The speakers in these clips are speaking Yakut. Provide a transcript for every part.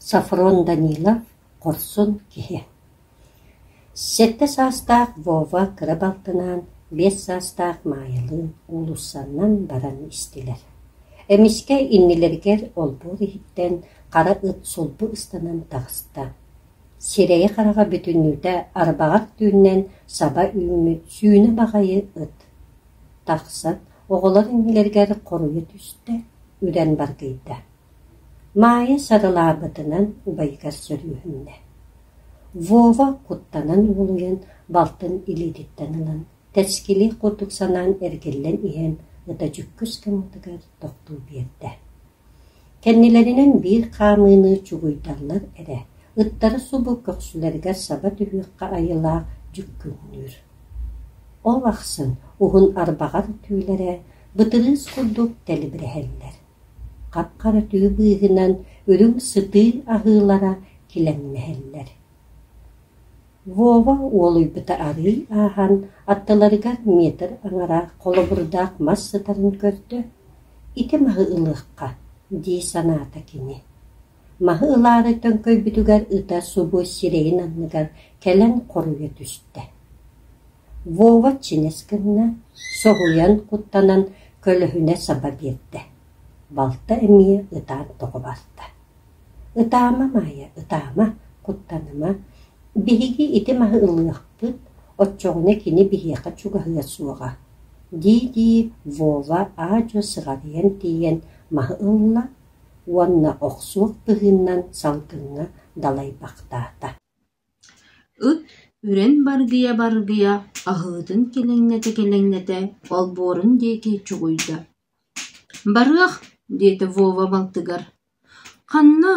Софрон Данилов хорсун киһи Сэттэ саастаах Вова кыра балтынаан 5 саастаах Маайалыын уулуссаннан баран истилэр. Эмискэ иннилэригэр олбуор иһиттэн хара ыт сулбу ыстанан таҕыста. Сирэйэ-хараҕа бүтүннүүтэ арбаҕар түүннэн саба үүммүт сүүнэ баҕайы ыт. Тахсан оҕолор иннилэригэр хоруйа түстэ, үрэн баргыйда. Маайа сарылаабытынан убайыгар сөрүүһүннэ. Вова куттанан уолуйан балтын илиититтэн ылан, тэскилиэх курдук санаан эргиллэн иһэн ыта дьүккүс гыммытыгар тохтуу биэрдэ. Кэннилэринэн биир хаамыыны чугуйдаллар эрэ, ыттара субу көхсүлэригэр саба түһүөххэ айылаах дьүккүҥнүүр. Ол ахсын уһун арбаҕар түүлэрэ бытырыыс курдук тэлибирэһэллэр. Хап-хара түү быыһынан үрүҥ сытыы аһыылара килэҥнэһэллэр. Вова уолуйбута арыый ааһан, аттыларыгар метр аҥара холобурдаах мас сытарын көрдө: «Ити маһы ылыахха» дии санаата кини. Маһы ылаары төҥкөйбүтүгэр ыта субу сирэйин анныгар кэлэн хоруйа түстэ. Вова чинэс гынна, соһуйан, куттанан көлөһүнэ саба биэрдэ. Балта эмиэ ытаан тоҕо барда. «Ытаама, Маайа, ытаама, куттаныма, биһиги ити маһы ылыахпыт, оччоҕуна кини биһиэхэ чугаһыа суоҕа» дии-дии Вова аа-дьуо сыҕарыйан тиийэн маһы ылла уонна охсуох быһыынан салгыҥҥа далайбахтаата. Ыт үрэн баргыйа-баргыйа, аһыытын килэҥнэтэ-килэҥнэтэ олбуорун диэки чугуйда: «Барыах» диэтэ Вова балтыгар, «Ханна?»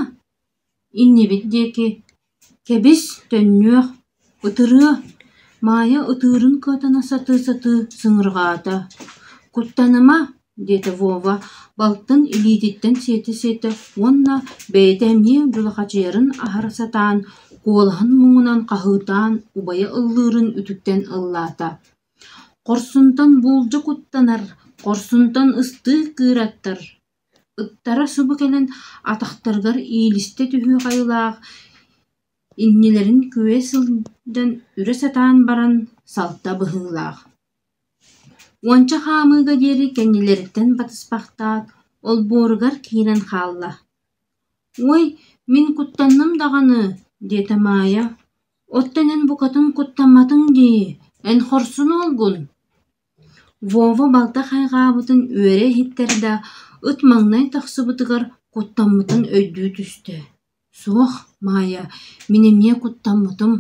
«Иннибит диэки, кэбис, төннүөх, ытырыа» Маайа ытыырын кыатана сатыы-сатыы сыҥырҕаата: «Куттаныма» диэтэ Вова балтын илиититтэн сиэтэ-сиэтэ уонна бэйэтэ эмиэ дьулахачыйарын аһара сатаан, куолаһын муҥунан хаһыытаан убайа ыллыырын үтүктэн ыллаата: «Хорсунтан буулдьа куттанар, хорсунтан ыстыы кыыраттар» Ыттара субу кэлэн атахтарыгар иилистэ түһүөх айылаах иннилэрин күөйэ сылдьан үрэ сатаан баран салта быһыылаах Уонча хаамыыга диэри кэннилэриттэн батыспахтаат, олбуоругар киирэн хаалла: «Уой, мин куттанным даҕаны» диэтэ Маайа, «оттон эн букатын куттамматыҥ дии, эн хорсун уолгун» Вова балта хайҕаабытын үөрэ иһиттэр да, ыт маҥнай тахсыбытыгар куттаммытын өйдүү түстэ: «Суох, Маайа, мин эмиэ куттаммытым»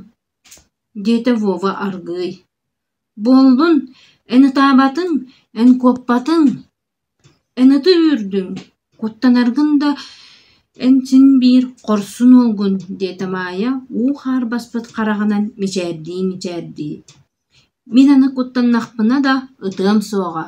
диэтэ Вова аргыый. «Буоллун, эн ытаабатыҥ, эн куоппатыҥ, эн ыты үүрдүҥ, куттанаргын да эн син биир хорсун уолгун» диэтэ Маайа уу-хаар баспыт хараҕынан мичээрдии-мичээрдии. «Мин аны куттаннахпына да ытыам суоҕа»